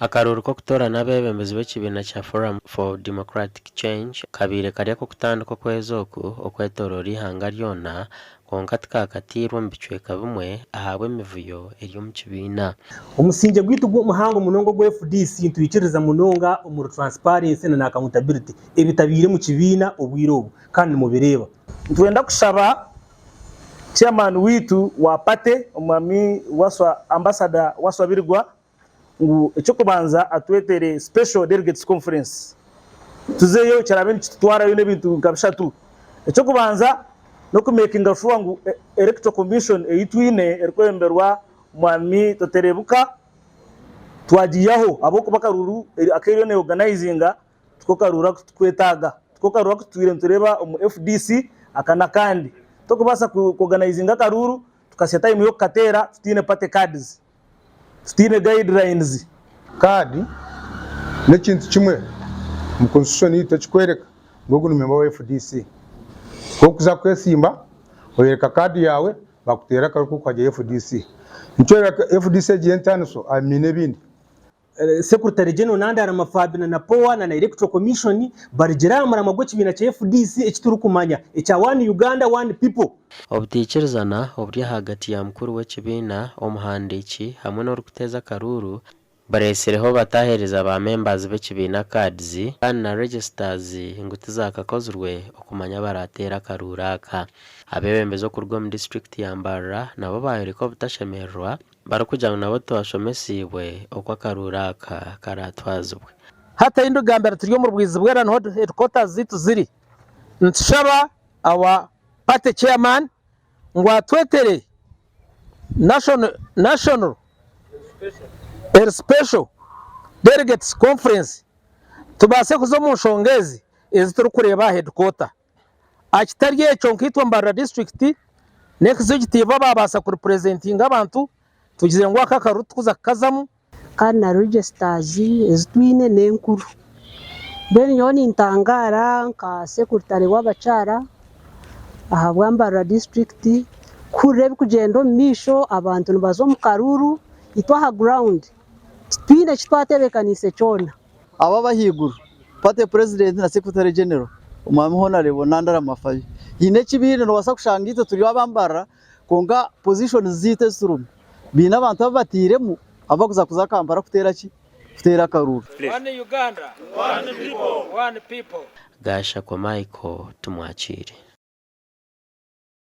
Akaruuru k'okutoorana abeebembezi b'ekibiina kya Forum for Democratic Change kabaire kari ak'okutandika okwezi oku okwetooroora eihanga ryona kwonka tikakatairwe omu bicweka bimwe ahabw'emivuyo eri omu kibiina. Omusingye gwaitu muhango munonga ogwa FDC nitwikiririza munonga omuri transparency na accountability ebitabaire omu kibiina obwire obu kandi nimubireeba. Nitwenda kushaba Chairman waitu wa party Omwami Waswa Ambassador Waswa Birigwa ngu eky'okubanza atwetere Special Delegates Conference tuzeyo kiraabe nikitutwarayo n'ebintu nka bishatu. Eky'okubanza n'okumekinga shuwa ngu Electoral Commission ei twine erikwebemberwa Mwami Toterebuka twagiihaho ahabw'okuba akaruuru aku eriyo neyorganizinga tiko karuuru aku turikwetaaga. Tiko karuuru aku tutwire nitureeba omu FDC aka n'akandi. Torikubaasa kuorganizinga akaruuru tukahitsya time y'okukateera tutaine party cards. Tutaine guidelines. Kaadi n'ekintu kimwe omu constitution yaitu ekikworeka ngu ogu ni memba wa FDC. Ku orikuza kwesimba, oyoreka kaadi yaawe, bakuteera akaruuru k'okuhagira FDC. Nikyoreka FDC egi y'entaaniso aha bibiina ebindi. Secretary General Nandala Mafabi na NAPOA na Electoral Commission barugire aha muramwa gw'ekibiina kya FDC eki turikumanya ekya One Uganda One People. Obutaikirizana oburi ahagati ya mukuru w'ekibiina, omuhandiiki hamwe n'orikuteeza akaruuru buretsireho bataheereza ba members b'ekibiina cards kandi na registers ngu tizakakozirwe okumanya abarateere akaruuru aka. Abeebembezi okuruga omu disiturikiti ya Mbarara nabo bayoreka obutashemererwa Barikugira ngu nabo tibashomesiibwe oku akaruuru aka karaatwazibwe. Hati ahi ndikugambira turi omuri Bwizibwera niho headquarters zaitu ziri. Nitushaba our party chairman ngu atwetere national national special delegates conference tubaase kuza omu nshonga ezi ezi turikureeba aha headquarter. Akitari ekyo nkaitwe Mbarara district na executive ababaasa ku representinga abantu tugizire ngu aka akaruru titukuza kukazamu. Kandi na registers ezi twine n'enkuru. Mbwenu nyowe nintangaara nka secretary w'abakyara ahabwa Mbarara district kuhurira ebikugyenda omu maisho abantu nibaza omu karuuru itwe aha ground titwine eki twatebeekaniise kyona. Abo abahaiguru, Party President na Secretary General, Omwami Honarebo Nandala Mafabi. Haine eki baine nobaasa kushanga itwe turi aba Mbarara kwonka positions zaitu ezi turimu baine abantu abu batairemu abakuza kuza Kampala kuteera ki? Kuteera akaruuru. One Uganda, One people, One people. Gashakwa Michael Tumwakiire.